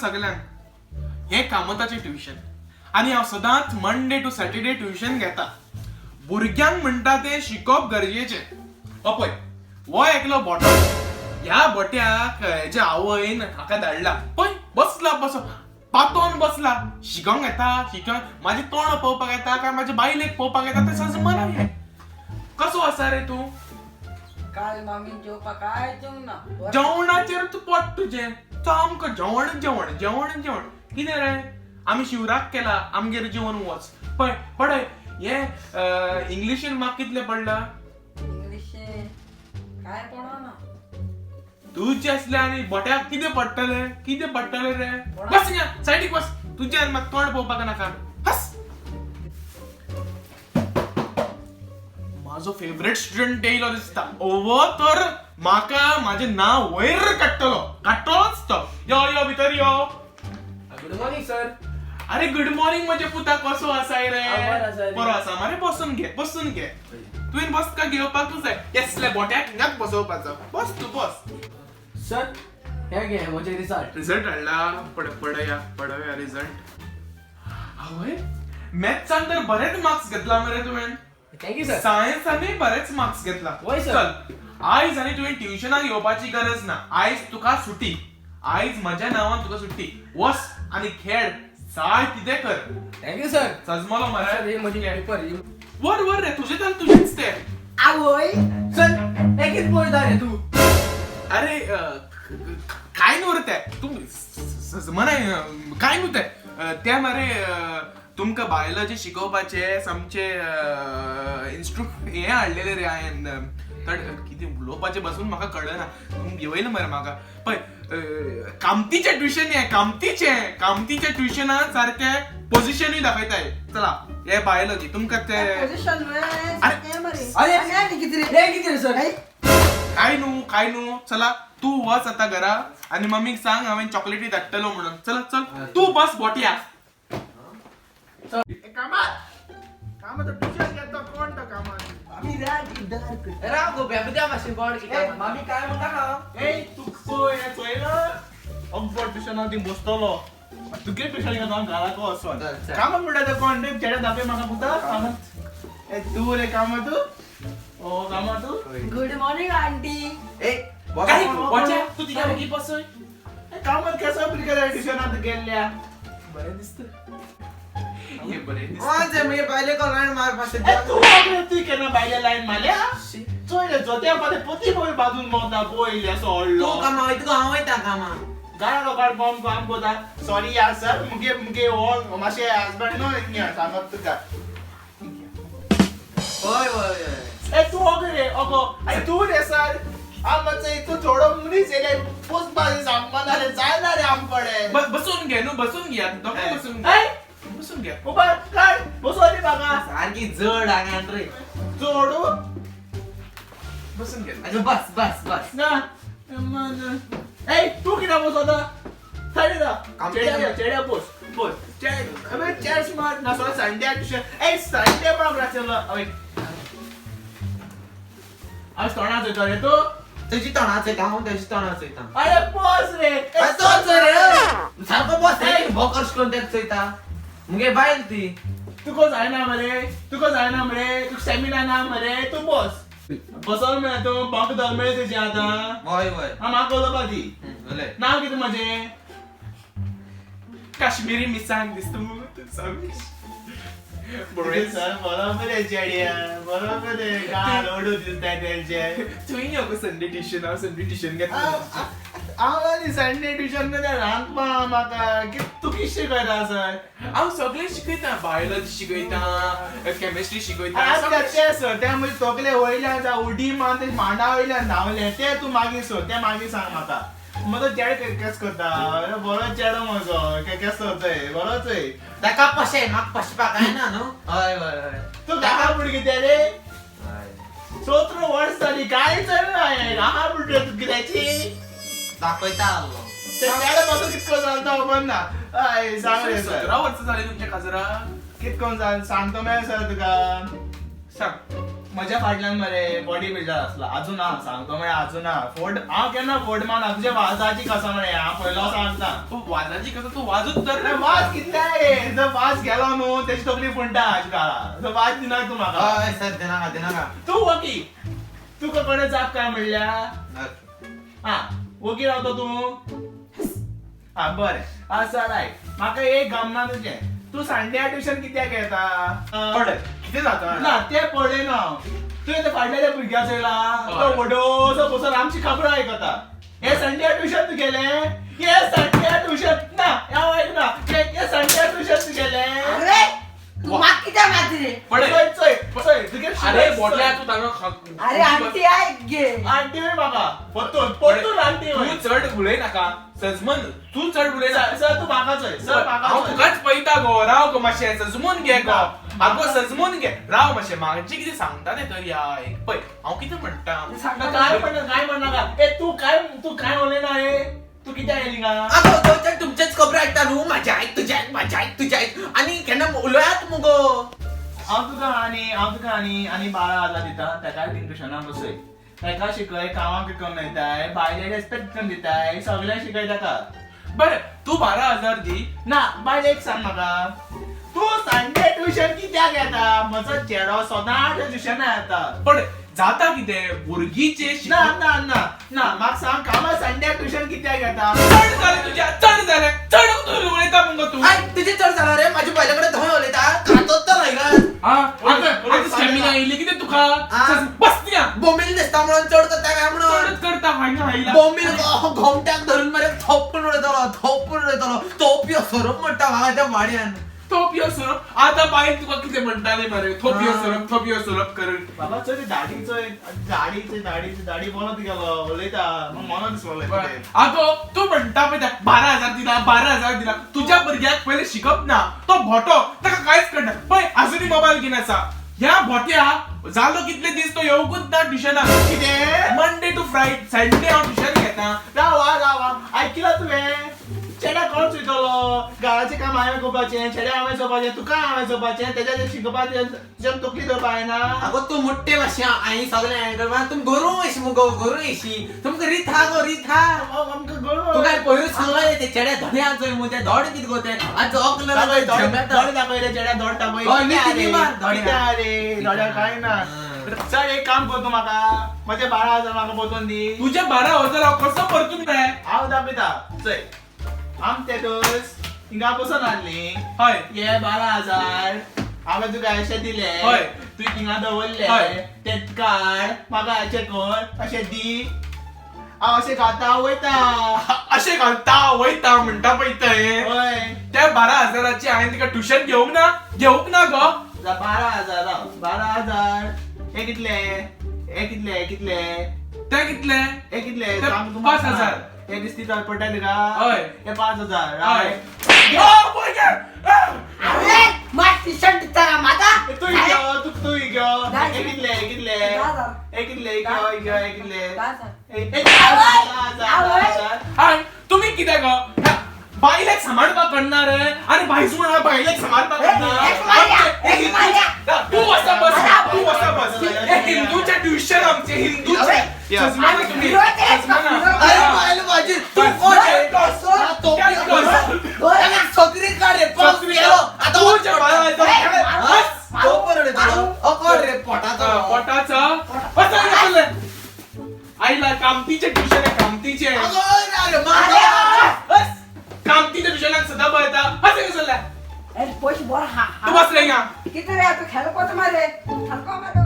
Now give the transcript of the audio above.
सगल्यांक. हें कामताचें ट्युशन आनी हांव सदांच मंडे टू सॅटरडे ट्युशन घेता. भुरग्यांक म्हणटा तें शिकोवप गरजेचें. हो पळय, हो एकलो बोटो. ह्या बोट्याक हेच्या आवयन हाका धाडला. पळय, बसला, बसो पातोन बसला. शिकोंक येता, शिकोंक म्हाजें तोंड पळोवपाक येता काय म्हाजे बायलेक पळोवपाक येता तें सजमना. हें कसो आसा रे तूं? काल मामीन जेवपाक कांय जेवंक ना. जेवणाचेर तूं पोट तुजें सामको. जेवण जेवण जेवण जेवण. कितें रे, आमी शिवराक केला, आमगेर जेवन वच. पळय पळय, हे इंग्लिशीन मार्क कितले पडला? इंग्लिशे काय पडना. तुजे आसले आनी बोट्याक कितें पडटलें? कितें पडटलें रे? बस हिंगा सायडीक बस. तुजें आनी म्हाका तोंड पळोवपाक नाका. बस. म्हाजो फेवरेट स्टुडंट येयलो दिसता. ओवो तर म्हाका म्हाजें नांव वयर काडटलो, काडटलोच तो. यो यो, भितर यो. Good morning sir. अरे, गुड मॉर्निंग म्हजे पुता. कसो आसाय रे? हांव बरो आसा रे. बरो आसा मरे. बसून घे, बसून घे. तुवें बसका घेवपाकूच जाय. येसले बोट्याक हिंगाच बसोवपाचो. बस तूं, बस. सर, हे घे म्हजे रिझल्ट. रिझल्ट हाडला? पडया पडया रिझल्ट. आवय, मॅथ्सान तर बरेच मार्क्स घेतला मरे तुवें. Thank you sir. सायन्सानूय बरेच मार्क्स घेतला. वय सर. चल, आयज आनी तुवें ट्युशनाक येवपाची गरज ना. आयज तुका सुटी. आयज म्हज्या नांवान तुका सुटी. वस आनी खेळ, जाय कितें कर. Thank you sir. सजमलो सर, मरे? हे म्हजी पेपर. वर वर रे, तुजे तर तुजेच ते. आवय. सर, हे कितें पळयता रे तूं? अरे, काय न्हू रे ते, तूं सजमनाय काय न्हू ते. ते मरे, तुमकां बायोलॉजी शिकोवपाचे सामचे इन्स्ट्रु हें हाडलेले रे हांवें. कितें उलोवपाचें बसून म्हाका कळना. तूं भिवयलें मरे म्हाका. पळय, कामतीचें ट्युशन हें, कामतीचें, कामतीच्या ट्युशनान सारकें पोझिशनूय दाखयताय. चला, हे बायोलॉजी तुमकां ते पोझिशन अरे. मरे. अरे. आनी आनी कितें रे? हे कितें रे सर? काय न्हू, काय न्हू. चला, तूं वच आतां घरा आनी मम्मीक सांग हांवें चॉकलेटी धाडटलो म्हणून. चल चल, तूं बस बोटया. कामात कामात ट्युशन घेता कोण तो कामात? मामी राग डार्क. राव गो बेबद्या मातशें गोड कित्याक? मामी काय म्हणटा का? ए, तू पळय, हें चोयला अकबर ट्युशनाक ती बसतलो. तुगे ट्युशन घेता हांव घराक वचोन. चल, चल. कामाक म्हणटा तो कोण रे? चेड्या दाखय म्हाका पुता. कामात ए तूं रे कामा तूं? ओ कामा तूं? Good morning aunty. ए. काय बोट्या, तूं तिच्या मागीर बसय. ए, कामात केसो भुरग्या ट्युशनाक गेल्ल्या? बरें दिसता हे, बरें दिसता. कोण मुगे बायले को लायन मार मातशें. ए तूं वागले, तूं केन्ना बायले लायन मारल्या? चोय रे, जोत्या पाते पोती पळय बाजून भोंवता पळय असो व्हडलो. तूं कामा वयता, हांव वयता कामा. गाय लोकांक बॉम्ब काम कोता. सॉरी यार सर, मुगे मुगे हो मातशें हजबंड न्हू सांगत तुका. हय हय हय. ए तूं ओगो रे ओगो. ए तूं रे सर, हांव मातसो तूं थोडो मनीस येयले पोसपा सामना रे, जायना रे आमकडे. बसून घे न्हू, बसून घे आतां. दोगांय बसून घे. ए बसून घे. उबा काड, बसो रे म्हाका. सारकी जड आंगान रे. जोडू. बसून घे. अच्छा, बस बस बस. ना ए तूं कित्याक बसोता? सायडीन राव. चेड्या चेड्या बस बस. अबे चेड्स मार ना. So Sunday tuition. ए संडे पण राचलो. अबे आज तोंडा चोयता रे तूं? तुजी तोंडा चोयता हांव, तेजी तोंडा चोयता. अरे बस रे. तोच रे सारको बस रे. भोकर्श करून तेका चोयता, मुगे बायल ती. तुका जायना मरे, तुका जायना मरे, तुका स्टॅमिना ना मरे. तूं बस, बसोन मरे तूं. बंक धर मरे तुजें आतां. हय हय. हा, म्हाका उलोवपा दी. उलय. नांव कितें म्हजें? काश्मीरी मिसांग दिसता मुगो तूं समीश. बरें. सर, बरोबर आहे चेड्या, बरोबर आहे. गाल ओडू दिसता तेंचे. तुवें यो गो संडे ट्युशन. हांव संडे ट्युशन घेतला. हांव आनी संडे ट्युशन मध्ये रांदपा म्हाका. तूं कितें शिकयता सर? हांव सगळें शिकयता. बायोलॉजी शिकयता, केमिस्ट्री शिकयता. आतां तें सर, तें म्हजे तकले वयल्यान जावं उडी मारून ते मांडा वयल्यान धांवले ते तूं मागीर सर, तें मागीर सांग म्हाका. म्हजो चेडो केस करता. अरे बरो चेडो म्हजो, केस करतय बरोच. ताका पशे, म्हाका पशपाक काय ना न्हू. हय हय हय. तूं काका बुडकी ते रे. हय. 17 वर्स जाली, काय चलना हें. काका बुडकी तूं कित्याची? दाखयता हांव. ते चेडो पासून कितको चलता खबर ना. हय, सांग रे सर. 17 वर्सां जाली तुमच्या काजरा? कितको सांगतो मरे सर तुका. सांग. म्हज्या फाटल्यान मरे बॉडी बिल्डर आसला. अजून ना सांगतो मरे, अजून ना फोट. हांव केन्ना फोट मारना. तुज्या वाजाची कसम रे, हांव पयलो सांगता. तू वाजाची कसं, तू वाजूच तर अरे वाज कितले रे, जर वाज गेलो न्हू तेची तकली फुंटा तुका. जर वाज दिना तूं म्हाका. हय सर, दिनाका दिनाका. तूं वकी, तुका कोणे जाप काय म्हणल्या? हा वकी रावतो तूं. हा बरें आसा. रायट, म्हाका एक गमना तुजें. तूं संडे ट्युशन कित्याक येता? पडे कितें जाता ना ते पडले ना. तुवें ते फाटल्या त्या भुरग्या चोयला, तो व्हडोसो बसून आमची खबरां आयकता. हे संडे ट्युशन तुगेलें? हे संडे ट्युशन ना, हांव आयकना. हे संडे ट्युशन तुगेलें? अरे तू म्हाका कित्याक मारती रे? पडे चोय चोय चोय तुगे. अरे बोटल्या तू तांगा. अरे आंटी आयक गे. आंटी वय म्हाका परतून परतून आंटी तू वय. चड उलय नाका सजमन, तू चड उलय नाका. सर तूं म्हाका चोय, सर म्हाका हांव चोय. तुकाच पळयता गो. राव गो मातशें, सजमून घे गो. आगो सजमून घे, राव मातशें. म्हाजें कितें सांगता तें तरी आयक. पळय हांव कितें म्हणटा. काय म्हणना, काय म्हणनाका. ए तूं काय, तूं काय उलयना रे? तूं कित्याक येयली हिंगा? आगो दोन तुमचेच खबर आयकता न्हू. म्हाजें आयक, तुजें आयक, म्हाजें आयक, तुजें आयक. आनी केन्ना उलयात मुगो. हांव तुका आनी हांव तुका आनी आनी 12,000 दिता. ताकाय बीन ट्युशनाक बसय, ताका शिकय, कामाक करून येताय, बायले रेस्पेक्ट करून दिताय, सगळें शिकय ताका. बरें तूं 12,000 दी. ना बायल एक सांग म्हाका, तूं संडे ट्युशन कित्याक येता? म्हजो चेडो सदांच ट्युशनाक येता. पण जाता कितें भुरगीचे ना ना ना ना, म्हाका सांग कामा संडे ट्युशन कित्याक येता? चड जालें तुज्या, चड जालें. चड उलयता मुगो तूं. आयक तुजें चड जालां रे. म्हाज्या बायले कडेन थंय उलयता खातोच तर हांगा. आतां स्टॅमिना येयली कितें तुका? बस थिंगा. बोंबील दिसता म्हणून चड करता काय म्हणून? चडच करता हांगा आयला. बोंबील घोमट्याक धरून मरे थोपून उडयतलो, थोपून उडयतलो. तोपयो सोरोप म्हणटा म्हाका त्या वाड्यान. थोपयो सोरोप. आतां बायल तुका कितें म्हणटाली मरे? थोपयो सोरोप, थोपयो सोरोप करून. बाबा चोय ती दाढी चोय, दाढी चोय, दाढी चोय, दाढी बोलत गेलो उलयता मग मनात दिसलो. आगो तूं म्हणटा पळय 12,000 दिला, 12,000 दिला. तुज्या भुरग्याक पयलें शिकप ना. तो भोटो, ताका कांयच कळना. पळय आजुनूय मोबायल घेवन आसा. ह्या भोट्या जालो कितले दीस तो येवकूच ना ट्युशनाक. कितें? मंडे टू फ्रायडे, संडे हांव ट्युशन घेता. रावा रावा, आयकिलां तुवें? चेड्या कोण चोयतलो? घराचें काम हांवें करपाचें, चेड्या हांवें चोवपाचें, तुका हांवें चोवपाचें, तेज्या शिकोवपाचें, तुज्यान तकली दवरपा जायना. आगो तूं मोट्टे मातशें हांवें सगळें हें करपा. तुम गोरू येशी मुगो, गोरू येशी. तुमकां रिथा गो रिथा. आमकां गोरू. तुका पयरूच सांगलें ते चेड्या धोड्या चोय मु, ते धोड कितें गो ते. आज अकल धोड दाखय रे चेड्या, धोड दाखय. रे धोड्या काय ना. सर एक काम कर तूं म्हाका, म्हजे 12,000 म्हाका परतून दी. तुजे 12,000 हांव कसो परतून रे? हांव दाखयता चोय. आमचे दोस्त हिंगा बसून हाडली. हय हे 12,000 हांवें तुका अशें दिले, तुवें हिंगा दवरले, ते काड म्हाका अशें कर, अशें दी. हांव अशें घालता वयता. अशें घालता वयता म्हणटा पळय तें. हय त्या 12,000 हांवें तिका ट्युशन घेवंक ना, घेवंक ना गो. 12,000 12,000 हे कितले? हे कितले? हे कितले? ते कितले? हे कितले? 5,000. हे दिसती तर पडटा तुका? हय हे 5,000. हय. अरे म्हाका ट्युशन दिता म्हाका? तूं घेव, तूं घेव. हे कितले? हे कितले? हे कितले? घेव घेव. हे कितले? 10,000. तुमी कितें गो बायलेक सांबाळपाक कळना रे? आनी बायजू म्हणा बायलेक सांबाळपाक कळना. तूं वसा बस, तूं वसा बस. हे हिंदूचे ट्युशन आमचे, हिंदूचे. सजमना तुमी, सजमना. अरे बायल माझी तूं कोण रे? सगळी काड रे, पावस गेलो आतां. रे पोटाचो, पोटाचो. आयला कामतीचे ट्युशन आहे, कामतीचे. कामतीच्या ट्युशनाक सदां पळयता. अशें कसं जालें? पयशे बरो. तूं बस रे हिंगा. कितें रे तूं खेळपाचो मरे, सारको मरे.